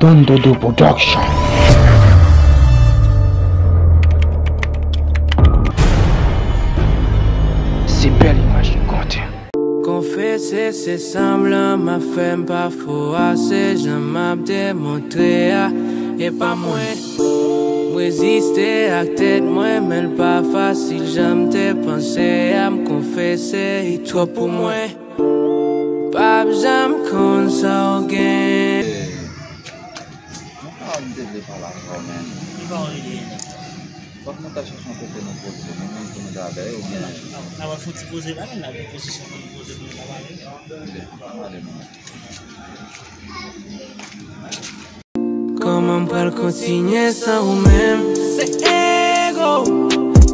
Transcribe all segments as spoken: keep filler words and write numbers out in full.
Don Dodo Production. Se bèl imaj nou konte. Konfese se sanblan m ap fè, m pa fo a, se jan m ap demontre a, e pa mwen. M reziste ak tèt mwen, men l pa fasil jan m te panse a, m konfese, li twòp pou mwen. P ap janm konn sa w gen. Mwen pa m te vle pale avè w, men. Ki pawòl li ye la? Fòk nou ta chèche yon kote nou poze, nou menm pou nou ta bèy oubyen. N ap fouti poze la, men n ap gen pozisyon pou nou poze pou nou ta pale. Oubyen, pa pale non. Kòman m pral kontinye san ou menm? Se ego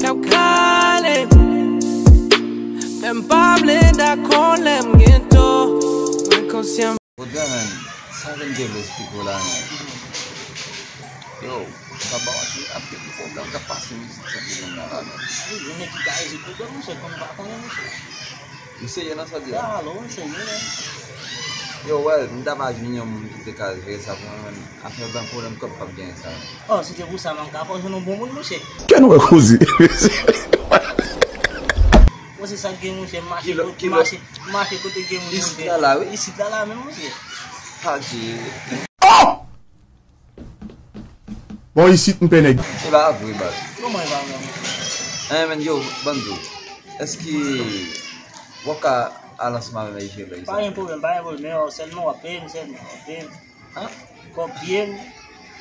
k ap kale m. Men m pa vle dakò lè m gen tò. Mwen konsyan. Rodren, men, sa ke m te vle eksplike w la, men. Yo, sa ba w ap gen pwoblèm k ap pase m isit, sa ki vin la, la, men. Wi, yon nèg ki ka rezoud pwoblèm, monchè, konn pa konnen, monchè. Ou serye nan sa w di a? Ah, alò, m serye, men. Yo, wè, m ta va jwenn yon moun ki te ka jere sa pou mwen, men afè ban pwoblèm kòb p ap genyen sa. Oh, si te pou sa, m ka fè w jwenn yon bon moun, monchè. Kè nou wè koze. Bon, se sa k gen, monchè, m mache kote, m mache, m mache kote gen moun. Isit la, la, wi. Isit la, la, menm, monchè. Adje. Oh! Bon, isit m pè nèg. Se pa vre, baz. Kòman e pa vre, monchè? Eh, men, yo, ban m di w. Èske w ap ka al ansanm avè m Ejelo isit? Pa gen pwoblèm, pa gen pwoblèm. Men, sèlman w ap peye m, sèlman w ap peye m. Kòb byen,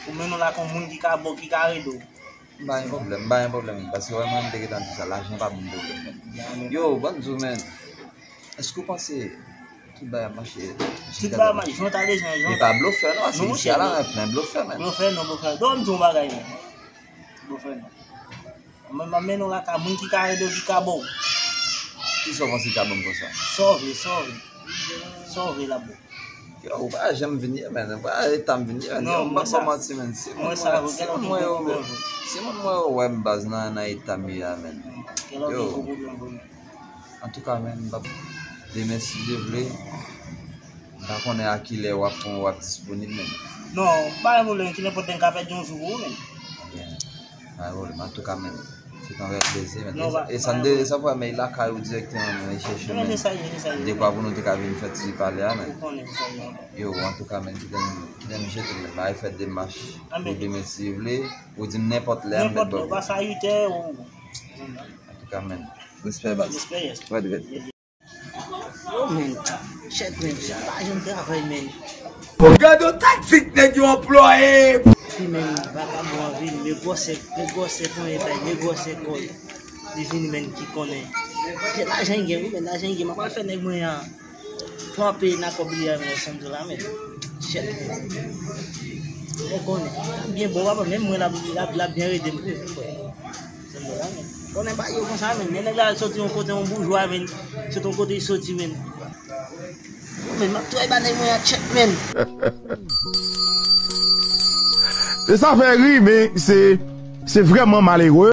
ou mennen w lakay yon moun ki ka ba w, ki ka rele w. M pa gen pwoblèm, m pa gen pwoblèm, paske wè mwen, m te gentan di sa, lajan pa ban m pwoblèm, men. Yo, ban m di w, men. Èske w panse tout bagay ap mache? Tout bagay ap mache, jan w ta vle, jan, jan. Men pa blofè non, paske isi a la, nan plen blofè, men. Blofè non, blofè. Bon, m di w yon bagay, men. Blofè non. Mwen, m ap mennen w lakay moun ki ka ede w, ki ka ba w. Kisa w panse ki ka ban m konsa? Sa w vle, sa w vle. Sa w vle l ap ba w. Yo, ou pa janm vin ye, men. Ou pa eta m vin ye, men. Yo, m pa ba w manti, men. Si moun mwen, si moun mwen yo, si moun mwen yo wè m baz nan, nan eta m ye a, men. Yo. Antouka, men, m p ap, demen, si Dye vle, m pa konnen a kilè w ap, w ap disponib, men. Non, pa gen pwoblèm, ki nenpòt lè m ka pèdi yon jou pou ou, men. Byen. Pa gen pwoblèm, antouka, men. Se t yon vrè plezi, men. E sa, e sa m te, e sa fè, men, lakay ou dirèkteman, men, chèche, men. Dekwa pou nou te ka vin fè ti pale a, men. Yo, antouka, men, kite m, kite m jete, men, m al fè demach pou demen, si Dye vle, ou di m nenpòt lè, m mèt ba w. Nenpòt lè, pase a uit è, ou. Antouka, men. Respè, baz. Respè, yes. Rèd, rèd. Yo, men, chèk, men, chèk pa janm travay, men. Gade yon taktik nèg yo anplwaye. Epi, men, vakabon an vini, men gwosè, men gwosè konyen bay, men gwosè kò l. Li vini, men, ki konnen. Se lajan l gen, wi, men, lajan l gen. M ap al fè nèg mwen an. Pou an peye nan kòb li a, men, san dola, men. Chèk, men. Ou konnen. L ap byen bon, papa, menm mwen, l ap, l ap, l ap byen rede m tou, frè. Konnen bagay yo konsa, men. Men nèg la soti yon kote, yon boujwa, men. Soti yon kote, li soti, men. Men, m ap touye ba nèg mwen an tchèk, men. E sa fè ri, men se, se vrèman malere.